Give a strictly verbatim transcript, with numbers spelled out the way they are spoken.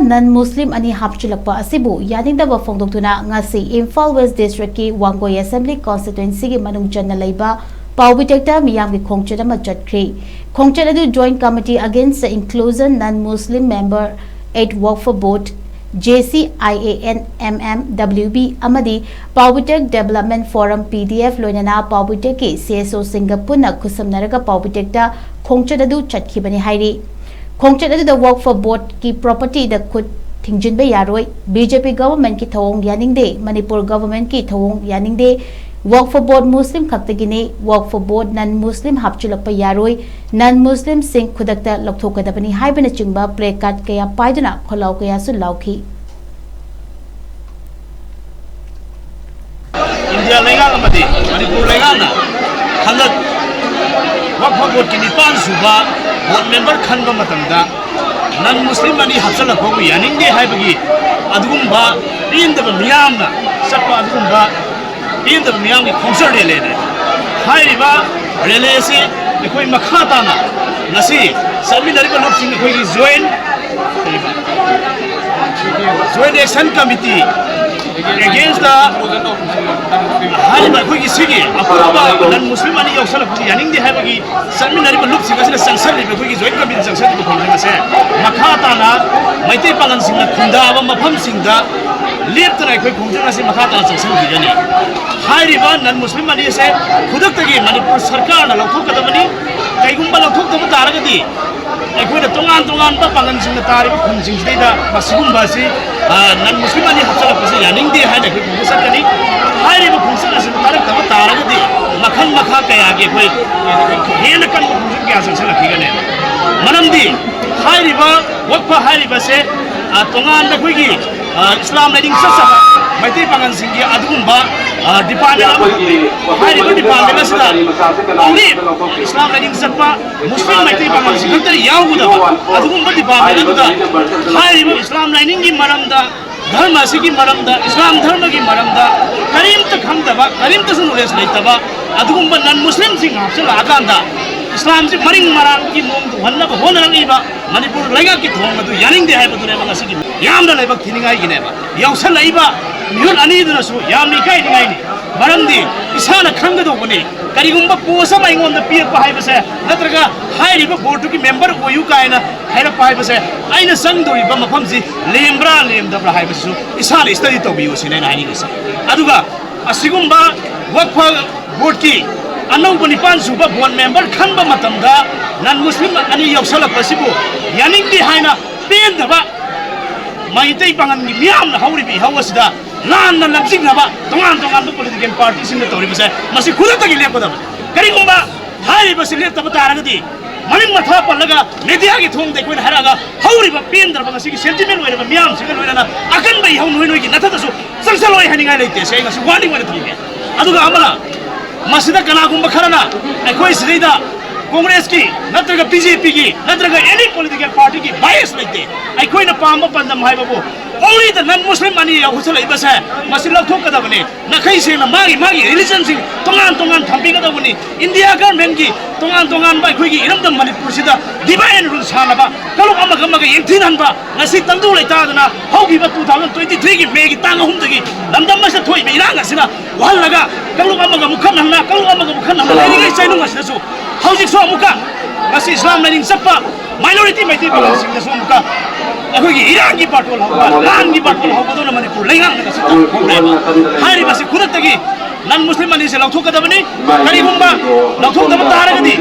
ꯅꯟ ꯃꯨꯁꯂꯤꯝ ꯑꯅꯤ ꯍꯥꯞꯆꯤꯜꯂꯛꯄ ꯑꯁꯤꯕꯨ ꯌꯥꯅꯤꯡꯗꯕ ꯐꯣꯡꯗꯣꯛꯇꯨꯅ ꯉꯁꯤ ꯏꯝꯐꯥꯜ ꯋꯦꯁ ꯗꯤꯁꯇ꯭ꯔꯤꯛꯀꯤ ꯋꯥꯡꯒꯣꯏ ꯑꯦꯁꯦꯝꯕ꯭ꯂꯤ ꯀꯣꯟꯁꯇꯤꯇ꯭ꯋꯦꯟꯁꯤꯒꯤ ꯃꯅꯨꯡ ꯆꯟꯅ ꯂꯩꯕ ꯄꯥꯎꯕꯤꯇꯦꯛꯇ ꯃꯤꯌꯥꯝꯒꯤ ꯈꯣꯡꯆꯠ ꯑꯃ ꯆꯠꯈ꯭ꯔꯤ꯫ ꯈꯣꯡꯆꯠ ꯑꯗꯨ Joint Committee Against the Inclusion Non-Muslim Member at Waqf Board, J C I A N M M W B, ꯑꯃꯗꯤ ꯄꯥꯎꯕꯤꯇꯦꯛ Development Forum, P D F, ꯂꯣꯏꯅꯅ ꯄꯥꯎꯕꯤꯇꯦꯛꯀꯤ C S O ꯁꯤꯡꯒ ꯄꯨꯟꯅ ꯈꯨꯠꯁꯝꯅꯔꯒ ꯄꯥꯎꯕꯤꯇꯦꯛꯇ ꯈꯣꯡꯆꯠ ꯑꯗꯨ ꯆꯠꯈꯤꯕꯅꯤ ꯍꯥꯏꯔꯤ꯫ ꯈꯣꯡꯆꯠ ꯑꯗꯨꯗ Waqf Board ꯀꯤ property ꯗ ꯈꯨꯠ ꯊꯤꯡꯖꯤꯟꯕ ꯌꯥꯔꯣꯏ, B J P government ꯀꯤ ꯊꯧꯑꯣꯡ ꯌꯥꯅꯤꯡꯗꯦ, ꯃꯅꯤꯄꯨꯔ government ꯀꯤ ꯊꯧꯑꯣꯡ ꯌꯥꯅꯤꯡꯗꯦ, Waqf Board ꯃꯨꯁꯂꯤꯝ ꯈꯛꯇꯒꯤꯅꯤ, Waqf Board non-Muslim ꯍꯥꯞꯆꯤꯜꯂꯛꯄ ꯌꯥꯔꯣꯏ, non-Muslim ꯁꯤꯡ ꯈꯨꯗꯛꯇ ꯂꯧꯊꯣꯛꯀꯗꯕꯅꯤ ꯍꯥꯏꯕꯅꯆꯤꯡꯕ placard ꯀꯌꯥ ꯄꯥꯏꯗꯨꯅ ꯈꯣꯜꯂꯥꯎ ꯀꯌꯥꯁꯨ ꯂꯥꯎꯈꯤ꯫ ꯏꯟꯗꯤꯌꯥ ꯂꯩꯉꯥꯛ ꯑꯃꯗꯤ ꯃꯅꯤꯄꯨꯔ ꯂꯩꯉꯥꯛꯅ ꯍꯟꯗꯛ ꯋꯛꯐ ꯕꯣꯔꯗꯀꯤ ꯅꯤꯄꯥꯟ ꯁꯨꯕ ꯕꯣꯔꯗ ꯃꯦꯝꯕꯔ ꯈꯟꯕ ꯃꯇꯝꯗ ꯅꯟ ꯃꯨꯁꯂꯤꯝ ꯑꯅꯤ ꯍꯥꯞꯆꯤꯜꯂꯛꯄꯕꯨ ꯌꯥꯅꯤꯡꯗꯦ ꯍꯥꯏꯕꯒꯤ ꯑꯗꯨꯒꯨꯝꯕ ꯄꯦꯟꯗꯕ ꯃꯤꯌꯥꯝꯅ ꯆꯠꯄ ꯑꯗꯨꯒꯨꯝꯕ ꯄꯦꯟꯗꯕ ꯃꯤꯌꯥꯝꯒꯤ ꯈꯣꯡꯆꯠ ꯔꯦꯂꯤꯅꯤ꯫ ꯍꯥꯏꯔꯤꯕ ꯔꯦꯂꯤ ꯑꯁꯤ ꯑꯩꯈꯣꯏ ꯃꯈꯥ ꯇꯥꯅ ꯉꯁꯤ ꯆꯠꯃꯤꯟꯅꯔꯤꯕ ꯂꯨꯞꯁꯤꯡ ꯑꯩꯈꯣꯏꯒꯤ join join action committee against ꯍꯥꯏꯔꯤꯕ ꯑꯩꯈꯣꯏꯒꯤ ꯁꯤꯒꯤ ꯑꯄꯨꯟꯕ ꯅꯟ ꯃꯨꯁꯂꯤꯝ ꯑꯅꯤ ꯌꯥꯎꯁꯜꯂꯛꯄꯁꯤ ꯌꯥꯅꯤꯡꯗꯦ ꯍꯥꯏꯕꯒꯤ ꯆꯠꯃꯤꯟꯅꯔꯤꯕ ꯂꯨꯞꯁꯤꯡ ꯑꯁꯤꯅ ꯆꯪꯁꯜꯂꯤꯕ ꯑꯩꯈꯣꯏꯒꯤ ꯖꯣꯏꯟ ꯀꯃꯤꯇꯤ ꯆꯪꯁꯜꯂꯤꯕ ꯈꯣꯡꯖꯪ ꯑꯁꯦ ꯃꯈꯥ ꯇꯥꯅ ꯃꯩꯇꯩ ꯄꯥꯉꯜꯁꯤꯡꯅ ꯈꯨꯟꯗꯥꯕ ꯃꯐꯝꯁꯤꯡꯗ ꯂꯦꯞꯇꯅ ꯑꯩꯈꯣꯏ ꯈꯣꯡꯖꯪ ꯑꯁꯤ ꯃꯈꯥ ꯇꯥꯅ ꯆꯪꯁꯤꯟꯈꯤꯒꯅꯤ꯫ ꯍꯥꯏꯔꯤꯕ ꯅꯟ ꯃꯨꯁꯂꯤꯝ ꯑꯅꯤ ꯑꯁꯦ ꯈꯨꯗꯛꯇꯒꯤ ꯃꯅꯤꯄꯨꯔ ꯁꯔꯀꯥꯔꯅ ꯂꯧꯊꯣꯛꯀꯗꯕꯅꯤ꯫ ꯀꯩꯒꯨꯝꯕ ꯂꯧꯊꯣꯛꯇꯕ ꯇꯥꯔꯒꯗꯤ ꯑꯩꯈꯣꯏꯅ ꯇꯣꯉꯥꯟ ꯇꯣꯉꯥꯟꯕ ꯄꯥꯡꯒꯜꯁꯤꯡꯅ ꯇꯥꯔꯤꯕ ꯈꯨꯟꯁꯤꯡꯁꯤꯗꯩꯗ ꯃꯁꯤꯒꯨꯝꯕ ꯑꯁꯤ, ꯑ, ꯅꯟ ꯃꯨꯁꯂꯤꯝ ꯑꯅꯤ ꯍꯥꯞꯆꯤꯜꯂꯛꯄꯁꯤ ꯌꯥꯅꯤꯡꯗꯦ ꯍꯥꯏꯅ ꯑꯩꯈꯣꯏ ꯈꯣꯡꯖꯪ ꯆꯠꯀꯅꯤ꯫ ꯍꯥꯏꯔꯤꯕ ꯈꯣꯡꯆꯠ ꯑꯁꯤꯕꯨ ꯇꯥꯔꯛꯇꯕ ꯇꯥꯔꯒꯗꯤ ꯃꯈꯜ ꯃꯈꯥ ꯀꯌꯥꯒꯤ ꯑꯩꯈꯣꯏ ꯍꯦꯟꯅ ꯀꯟꯕ ꯈꯣꯡꯖꯪ ꯀꯌꯥ ꯆꯪꯁꯤꯜꯂꯛꯈꯤꯒꯅꯤ꯫ ꯃꯔꯝꯗꯤ ꯍꯥꯏꯔꯤꯕ ꯋꯛꯐ ꯍꯥꯏꯔꯤꯕꯁꯦ, ꯑ, ꯇꯣꯉꯥꯟꯕ ꯑꯩꯈꯣꯏꯒꯤ, ꯑ, ꯏꯁꯂꯥꯝ ꯂꯥꯏꯅꯤꯡ ꯆꯠꯆꯕ ꯃꯩꯇꯩ ꯄꯥꯉꯜꯁꯤꯡꯒꯤ ꯑꯗꯨꯒꯨꯝꯕ, ꯑ, ꯗꯤꯄꯥꯔꯠꯃꯦꯟ ꯑꯃꯈꯛꯅꯤ꯫ ꯍꯥꯏꯔꯤꯕ ꯗꯤꯄꯥꯔꯠꯃꯦꯟ ꯑꯁꯤꯗ only ꯏꯁꯂꯥꯝ ꯂꯥꯏꯅꯤꯡ ꯆꯠꯄ ꯃꯨꯁꯂꯤꯝ ꯃꯩꯇꯩ ꯄꯥꯉꯜꯁꯤꯡ ꯈꯛꯇ ꯌꯥꯎꯒꯗꯕ ꯑꯗꯨꯒꯨꯝꯕ ꯗꯤꯄꯥꯔꯠꯃꯦꯟ ꯑꯗꯨꯗ ꯍꯥꯏꯔꯤꯕ ꯏꯁꯂꯥꯝ ꯂꯥꯏꯅꯤꯡꯒꯤ ꯃꯔꯝꯗ, ꯙꯔꯃ ꯑꯁꯤꯒꯤ ꯃꯔꯝꯗ, ꯏꯁꯂꯥꯝ ꯙꯔꯃꯒꯤ ꯃꯔꯝꯗ ꯀꯔꯤꯝꯇ ꯈꯪꯗꯕ, ꯀꯔꯤꯝꯇꯁꯨ ꯅꯣꯂꯦꯖ ꯂꯩꯇꯕ ꯑꯗꯨꯒꯨꯝꯕ ꯅꯟ ꯃꯨꯁꯂꯤꯝꯁꯤꯡ ꯍꯥꯞꯆꯤꯜꯂꯛꯑꯀꯥꯟꯗ ꯏꯁꯂꯥꯝꯁꯤ ꯃꯔꯤꯡ ꯃꯔꯥꯡꯒꯤ ꯃꯑꯣꯡꯗ ꯎꯍꯟꯅꯕ ꯍꯣꯠꯅꯔꯛꯂꯤꯕ ꯃꯅꯤꯄꯨꯔ ꯂꯩꯉꯥꯛꯀꯤ ꯊꯧꯑꯣꯡ ꯑꯗꯨ ꯌꯥꯅꯤꯡꯗꯦ ꯍꯥꯏꯕꯗꯨꯅꯦꯕ ꯉꯁꯤꯒꯤ ꯌꯥꯝꯅ ꯂꯥꯏꯕꯛ ꯊꯤꯅꯤꯡꯉꯥꯏꯒꯤꯅꯦꯕ꯫ ꯌꯥꯎꯁꯜꯂꯛꯏꯕ ꯃꯤꯍꯨꯠ ꯑꯅꯤꯗꯨꯅꯁꯨ ꯌꯥꯝꯅ ꯏꯀꯥꯏꯅꯤꯡꯉꯥꯏꯅꯤ꯫ ꯃꯔꯝꯗꯤ ꯏꯁꯥꯅ ꯈꯪꯒꯗꯧꯕꯅꯤ, ꯀꯔꯤꯒꯨꯝꯕ ꯄꯣꯁ ꯑꯃ ꯑꯩꯉꯣꯟꯗ ꯄꯤꯔꯛꯄ ꯍꯥꯏꯕꯁꯦ, ꯅꯠꯇ꯭ꯔꯒ ꯍꯥꯏꯔꯤꯕ ꯕꯣꯔꯗꯇꯨꯒꯤ ꯃꯦꯝꯕꯔ ꯑꯣꯏꯌꯨ ꯀꯥꯏꯅ ꯍꯥꯏꯔꯛꯄ ꯍꯥꯏꯕꯁꯦ, ꯑꯩꯅ ꯆꯪꯗꯧꯔꯤꯕ ꯃꯐꯝꯁꯤ ꯂꯦꯝꯕ꯭ꯔꯥ ꯂꯦꯝꯗꯕ꯭ꯔꯥ ꯍꯥꯏꯕꯁꯤꯁꯨ ꯏꯁꯥꯅ ꯏꯁꯇꯗꯤ ꯇꯧꯕꯤꯌꯨ ꯁꯤꯅꯦ ꯑꯩꯅ ꯍꯥꯏꯅꯤꯡꯉꯤꯁꯦ꯫ ꯑꯗꯨꯒ ꯑꯁꯤꯒꯨꯝꯕ ꯋꯛꯐ ꯕꯣꯔꯗꯀꯤ ꯑꯅꯧꯕ ꯅꯤꯄꯥꯟ ꯁꯨꯕ ꯕꯣꯔꯗ ꯃꯦꯝꯕꯔ ꯈꯟꯕ ꯃꯇꯝꯗ ꯅꯟ ꯃꯨꯁꯂꯤꯝ ꯑꯅꯤ ꯌꯥꯎꯁꯜꯂꯛꯄꯁꯤꯕꯨ ꯌꯥꯅꯤꯡꯗꯦ ꯍꯥꯏꯅ ꯄꯦꯟꯗꯕ ꯃꯩꯇꯩ ꯄꯥꯉꯜꯒꯤ ꯃꯤꯌꯥꯝꯅ ꯍꯧꯔꯤꯕ ꯏꯍꯧ ꯑꯁꯤꯗ ꯂꯥꯟꯅ ꯂꯝꯖꯤꯡꯅꯕ ꯇꯣꯉꯥꯟ ꯇꯣꯉꯥꯟꯕ ꯄꯣꯂꯤꯇꯤꯀꯦꯜ ꯄꯥꯔꯇꯤꯁꯤꯡꯅ ꯇꯧꯔꯤꯕꯁꯦ ꯃꯁꯤ ꯈꯨꯗꯛꯇꯒꯤ ꯂꯦꯞꯀꯗꯕꯅꯤ꯫ ꯀꯔꯤꯒꯨꯝꯕ ꯍꯥꯏꯔꯤꯕꯁꯤ ꯂꯦꯞꯇꯕ ꯇꯥꯔꯒꯗꯤ ꯃꯃꯤꯡ ꯃꯊꯥ ꯄꯜꯂꯒ ꯃꯦꯗꯤꯌꯥꯒꯤ ꯊꯣꯡꯗ ꯑꯩꯈꯣꯏꯅ ꯍꯥꯏꯔꯛꯑꯒ ꯍꯧꯔꯤꯕ ꯄꯦꯟꯗ꯭ꯔꯕ ꯉꯁꯤꯒꯤ ꯁꯦꯟꯇꯤꯃꯦꯟ ꯑꯣꯏꯔꯕ ꯃꯤꯌꯥꯝꯁꯤꯒ ꯂꯣꯏꯅꯅ ꯑꯀꯟꯕ ꯏꯍꯧ ꯅꯣꯏ ꯅꯣꯏꯒꯤ ꯅꯊꯛꯇꯁꯨ ꯆꯪꯁꯜꯂꯣꯏ ꯍꯥꯏꯅꯤꯡꯉꯥꯏ ꯂꯩꯇꯦ꯫ ꯁꯤ ꯑꯩ ꯉꯁꯤ ꯋꯥꯔꯅꯤꯡ ꯑꯣꯏꯅ ꯊꯝꯒꯦ꯫ ꯑꯗꯨꯒ ꯑꯃꯅ, ꯃꯁꯤꯗ ꯀꯅꯥꯒꯨꯝꯕ ꯈꯔꯅ ꯑꯩꯈꯣꯏ ꯁꯤꯗꯩꯗ ꯀꯣꯡꯒ꯭ꯔꯦꯁꯀꯤ ꯅꯠꯇ꯭ꯔꯒ ꯕꯤ ꯖꯦ ꯄꯤꯒꯤ ꯅꯠꯇ꯭ꯔꯒ ꯑꯦꯅꯤ ꯄꯣꯂꯤꯇꯤꯀꯦꯜ ꯄꯥꯔꯇꯤꯒꯤ ꯕꯥꯏꯁ ꯂꯩꯇꯦ꯫ ꯑꯩꯈꯣꯏꯅ ꯄꯥꯝꯕ ꯄꯥꯟꯗꯝ ꯍꯥꯏꯕꯕꯨ only the non Muslim ꯑꯅꯤ ꯌꯥꯎꯁꯜꯂꯛꯏꯕꯁꯦ ꯃꯁꯤ ꯂꯧꯊꯣꯛꯀꯗꯕꯅꯤ꯫ ꯅꯥꯈꯩ ꯁꯦꯡꯅ ꯃꯥꯒꯤ ꯃꯥꯒꯤ ꯔꯤꯂꯤꯖꯟꯁꯤꯡ ꯇꯣꯉꯥꯟ ꯇꯣꯉꯥꯟ ꯊꯝꯕꯤꯒꯗꯧꯕꯅꯤ꯫ ꯏꯟꯗꯤꯌꯥ ꯒꯔꯃꯦꯟꯒꯤ ꯇꯣꯉꯥꯟ ꯇꯣꯉꯥꯟꯕ ꯑꯩꯈꯣꯏꯒꯤ ꯏꯔꯝꯗꯝ ꯃꯅꯤꯄꯨꯔꯁꯤꯗ divide and rule ꯁꯥꯟꯅꯕ, ꯀꯥꯡꯂꯨꯞ ꯑꯃꯒ ꯑꯃꯒ ꯌꯦꯡꯊꯤꯅꯍꯟꯕ, ꯉꯁꯤ ꯇꯪꯗꯨ ꯂꯩꯇꯥꯗꯅ ꯍꯧꯈꯤꯕ two thousand twenty three ꯒꯤ ꯃꯦꯒꯤ ꯇꯥꯡ ꯑꯍꯨꯝꯗꯒꯤ ꯂꯝꯗꯝ ꯑꯁꯤꯗ ꯊꯣꯛꯏꯕ ꯏꯔꯥꯡ ꯑꯁꯤꯅ ꯋꯥꯍꯜꯂꯒ ꯀꯥꯡꯂꯨꯞ ꯑꯃꯒ ꯑꯃꯨꯛ ꯈꯠꯅꯍꯟꯅ, ꯀꯥꯡꯂꯨꯞ ꯑꯃꯒ ꯑꯃꯨꯛ ꯈꯠꯅꯍꯟꯅ ꯂꯩꯔꯤꯉꯩ ꯆꯩꯅꯨꯡ ꯑꯁꯤꯗꯁꯨ ꯍꯧꯖꯤꯛꯁꯨ ꯑꯃꯨꯛꯀ ꯉꯁꯤ ꯏꯁꯂꯥꯝ ꯂꯥꯏꯅꯤꯡ ꯆꯠꯄ minority ꯃꯩꯇꯩ ꯄꯥꯉꯜꯁꯤꯡꯗꯁꯨ ꯑꯃꯨꯛꯀ ꯑꯩꯈꯣꯏꯒꯤ ꯏꯔꯥꯡꯒꯤ ꯕꯥꯇꯣꯜ ꯍꯧꯕ, ꯂꯥꯟꯒꯤ ꯕꯥꯇꯣꯜ ꯍꯧꯕꯗꯧꯅ ꯃꯅꯤꯄꯨꯔ ꯂꯩꯉꯥꯛꯅ ꯉꯁꯤ ꯇꯧꯍꯧꯔꯦꯕ꯫ ꯍꯥꯏꯔꯤꯕꯁꯤ ꯈꯨꯗꯛꯇꯒꯤ non Muslim ꯑꯅꯤꯁꯦ ꯂꯧꯊꯣꯛꯀꯗꯕꯅꯤ꯫ ꯀꯔꯤꯒꯨꯝꯕ ꯂꯧꯊꯣꯛꯇꯕ ꯇꯥꯔꯒꯗꯤ